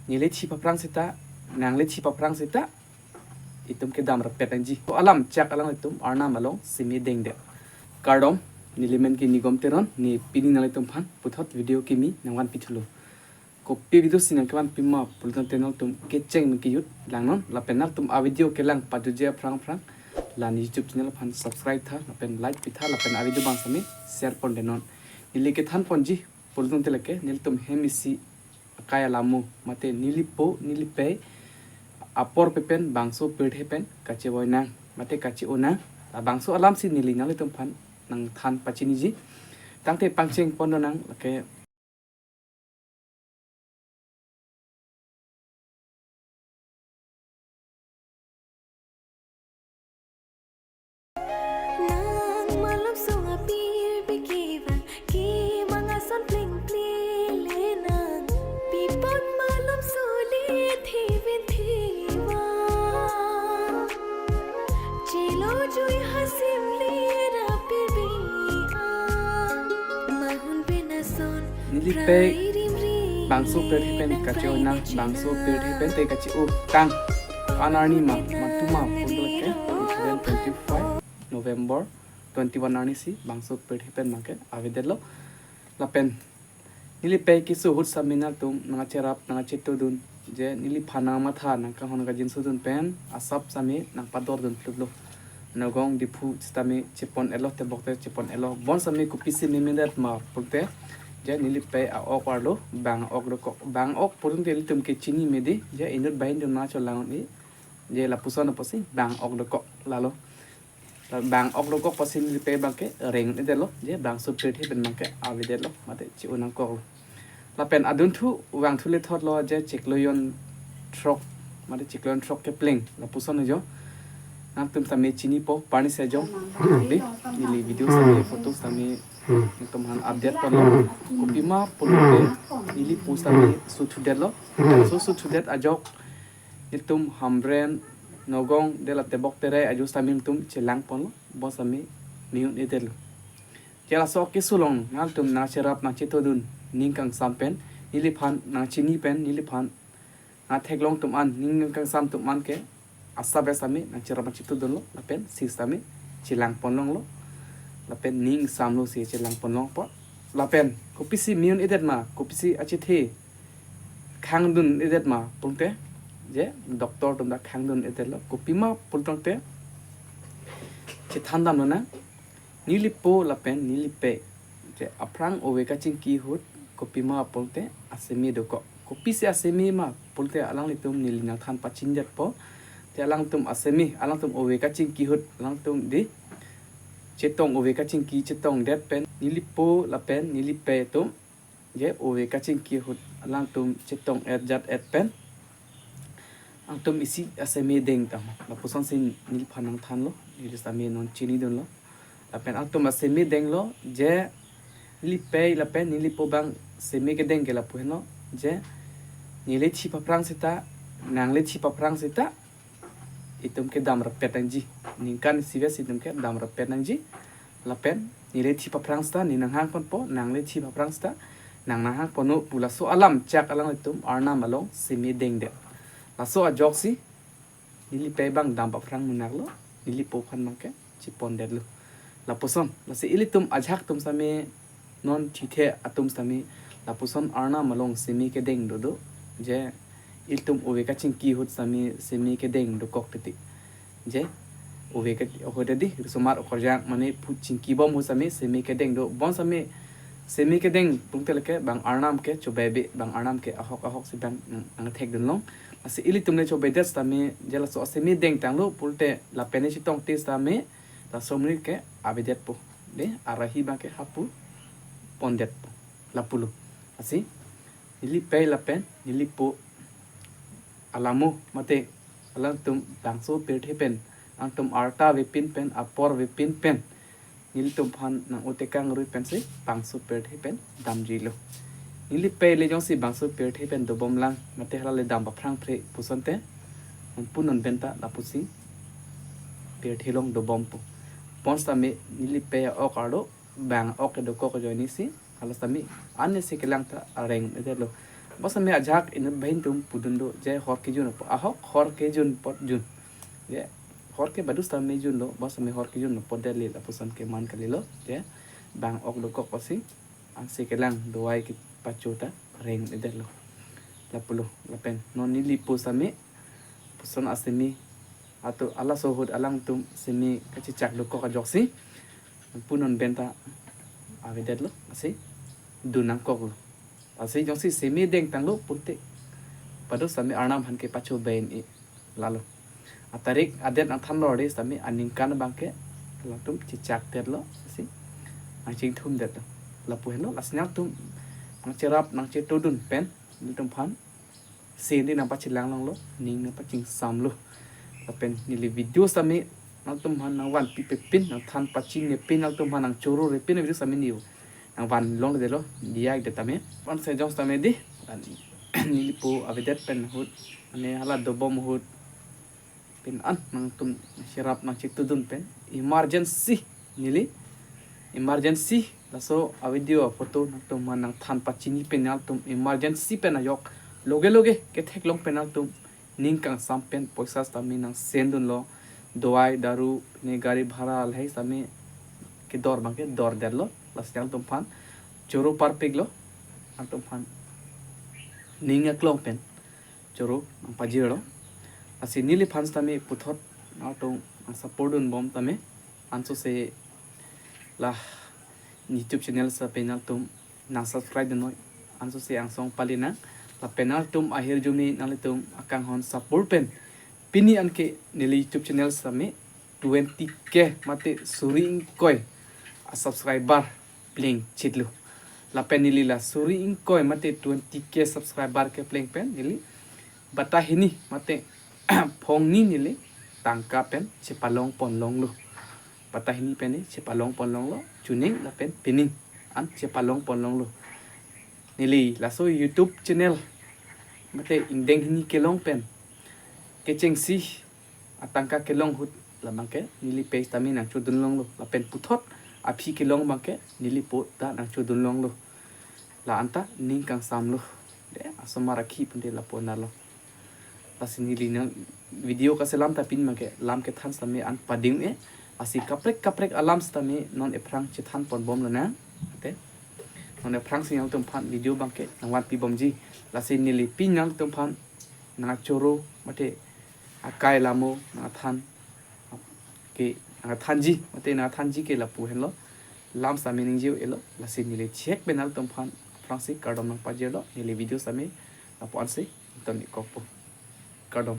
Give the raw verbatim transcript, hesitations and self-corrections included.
Neli thip aphrang seta, nangli thip aphrang seta, itum kedam rapet nangji. To alam chak alanglitum arnam along simi dengdet. Kardom, neli men ke Nigom Teron, ne pini nanglitumphan puthot video kimi nangvanpithulo. Kopi video si nangkevanpi ma pulotangte nangtum kecheng men kejut langnon, lapen nangtum a video kelang pajutji aphrang aphrang la ne YouTube channel aphan subscribe tha, lapen like pitha, lapen a video bang sami share pondetnon. Neli kethanponji pulotangte lake nelitum hem isi akai alamo, mate neli po neli pei apor pepen bangso pirthe pen kachevoi nang mate kache-o nang, labangso alam si neli nanglitumphan nangthan pachiniji. Tangte pangcheng pondetnang lake. Nang malomso apirbi kevang, kevang ason plengple le nang. Pi apot malomso le theven thevang. Chelojui hasim le rapirbi a. Mahun pen ason Neli pei bangso pirthe pen kache-o nang, bangso pirthe pen te kache-o tang. Anarni ma, matuma pulo ke, two thousand twenty-five November twenty-one arni si bangso pirthe pen abang ke avedetlo. Lapen neli pei keso ahut sami nangtum nangcherap nangchetodun, je neliphan nangmatha nangkanghon kajinso dun pen asap sami nangpadordun plutlo. Nagaon Diphu sitame chepon-etlo, tebok te chepon-etlo. Bonsami kopisi memedet ma pulote, je neli pei a-ok arlo bang ok dokok. Bang ok pulote ilitum ke chini medi, je inut banghini dun ma cholang ni, je lapuson apotsi bang ok dokok lalo. Bang ok dokok apotsi neli pei abang ke reng-edetlo, je bangso pirthe pen abang ke avedetlo, mate che-o nangkoklo. Lapen adunthu vangthu lethotlo, je chiklo jon throk, mate chiklo jon throk kepleng lapuson ajo. Nangtum sami chinipo, parni se ajo. Dei, neli video sami, photo sami nangtumphan update ponlo. Kopima pulote neli po sami suthudetlo. So suthudet ajok nelitum Hamren, Nagaon, dei la tebok terai ajo sami nelitum chelang ponlo. Bonsami me-un-edetlo. Je laso keso along nangtum nangcherap nangchetodun, ning kangsam pen, neliphan nangchini pen, neliphan nangtheklong atum an, ning kangsam atum an ke asap sami nangcherap nangchetodunlo, lapen si sami chelang ponlonglo, lapen ning samlo si chelang ponlongpo. Lapen kopisi me-un-edet ma, kopisi achethe khangdun-edet ma pulote, je doctor atum ta khangdun-edetlo. Kopima pulotangte chethan damlonang. Neli po lapen neli pei, je aphrang ove kachingki ahut, kopima pulote aseme dokok. Kopisi aseme ma pulote alanglitum neli nangthan pachinidetpo. Te alangtum aseme, alangtum ove kachingki ahut, alangtum dei chetong, ove kachingki chetongdet pen, neli po lapen neli pei atum, je ove kachingki ahut alangtum chetong-et jat-et pen, alangtum isi aseme deng tang. Lapusonsi neliphan nangthanlo, neli sami non chinidunlo. Lapen alangtum aseme denglo, je neli pei lapen neli po abang seme kedeng ke lapu henlo, je neli thip aphrang seta, nangli thip aphrang seta, itum kedam rapet nangji. Ningkan isi ves itum kedam rapet nangji. Lapen neli thip aphrang seta ne nanghang ponpo, nangli thip aphrang seta nang nanghang ponnon pu laso alam chak alanglitum arnam along seme dengdet. Laso ajoksi neli pei abang dam aphrang munak lo, neli po aphan abang ke chepondetlo. Lapuson, lasi ilitum ajahak atum sami, non thithe atum sami, lapuson arnam along seme kedeng dodo, je ilitum ove kachingki ahut sami seme kedeng dokok titi. Je ove ke ahut dei, risomar okorjang mane phu chingkibom ahut sami seme kedeng do. Bonsami seme kedeng pulote lake bang arnam ke chobei be, bang arnam ke ahok ahok si abang nang, nangthekdunlong. Lasi ilitum le chobedet sami, je laso aseme deng tanglo pulote lapen ne chetongte sami, laso amri ke avedetpo. Dei, arahi abang ke hapu pondetpo. Lapulo. Lasi neli pei lapen neli po alamo mate alangtum bangso pirthe pen, alangtum arta avepin pen, apor avepin pen, nelitumphan nang-otekang rui pensi bangso pirthe pen damjilo. Neli pei le jongsi bangso pirthe pen dobomlang, mate hala le dam aphrang phre pusonte, non pu non pen ta lapusi pirthe along dobompo. Bonsami neli pei a-ok arlo bang ok dokok ajoine si, hala sami an isi kelang ta areng-edetlo. Bonsitame ajahak inut banghini atum pudun do, je hor kejun apot, ahok hor kejun apot jun. Je hor ke badu sitame junlo, bonsitame hor kejun apot det le lapuson ke man kalilo. Je bang ok dokok pusi, ansi kelang dovai kepacho ta reng-edetlo. Lapulo, lapen non neli po sitame, puson asemi, ato halaso ahut alangtum semi kachechak dokok ajoksi, pu non pen ta avedetlo, lasi dun nangkoklo. Lasi jongsi semi dengtanglo pulote, badu sitame Arnam aphan kepacho bai-e lalo. Atarik adet nangthanlo re sitame aningkan abangke latum chechakdetlo, lasi nangchingthumdetlo. Lapu henlo, lasi nangtum nangcherap nangchetudun pen nelitum aphan sende nangpachelang longlo, ning nangpachingsamlo. Lapen neli video sitame nangtum aphan nangvanpipepin, nangthan pachinepin, nangtum aphan nangchororepin video sitame neli nangvan longledetlo, diya-ik det tame. Bonsai jong sitame dei, neli po avedet pen ahut, mane hala dobom ahut pen an nangtum cherap nangchetudun pen emergency, neli emergency laso avideo aphoto nangtum aphan nangthan pachini pen nangtum emergency pen ajok loge loge ketheklong pen nangtum ning kangsam pen poisa sitame nangsendunlo. Dovai daru ne gari bhara lahai sitame kedor abangke dordetlo, lasi nangtum aphan choro parpiklo, nangtum aphan ning aklong pen choro nangpajirlo. Lasi neliphan sitame puthot nangtum nang support dunbom tame, ansose la YouTube channel sitame nangtum nang subscribe dunnoi, ansose angsong pali nang. Lapen nangtum ahirjume nanglitum akanghon support pen pini anke neli YouTube channel sitame twenty K mate suri ingkoi a subscriber plengchitlo. Lapen neli la suri ingkoi mate twenty K subscriber kepleng pen neli batta hini mate phongni neli tangka pen chepalongpon longlo. Batta hini pen neli chepalongpon longlo, chuning lapen pining an chepalongpon longlo. Neli laso YouTube channel mate ingdeng hini kelong pen kechengsi atangka kelong ahut labangke neli page tame nangchodun longlo, lapen puthot aphi kelong abangke neli po ta nangchodun longlo. La anta ning kangsamlo. De, asomar akhi pende lapu anarlo. Lasi neli nang video kaselam ta pini abangke lam kethan sitame an pading-e. Lasi kaprek kaprek alam sitame non ephrang chethanponbomlo nang. Ate non ephrangsi nangtum aphan video abangke nangvanpibomji. Lasi neli pini nangtum aphan nangchoro mate akai lamo nangthan ke nangthanji mate nangthanji ke lapu henlo. Lam sitame ningje-elo, lasi neli chek pen nangtum aphan aphrangsi kardom nangpajirlo, neli video sitame lapu ansi ton-ik kokpo. Kardom.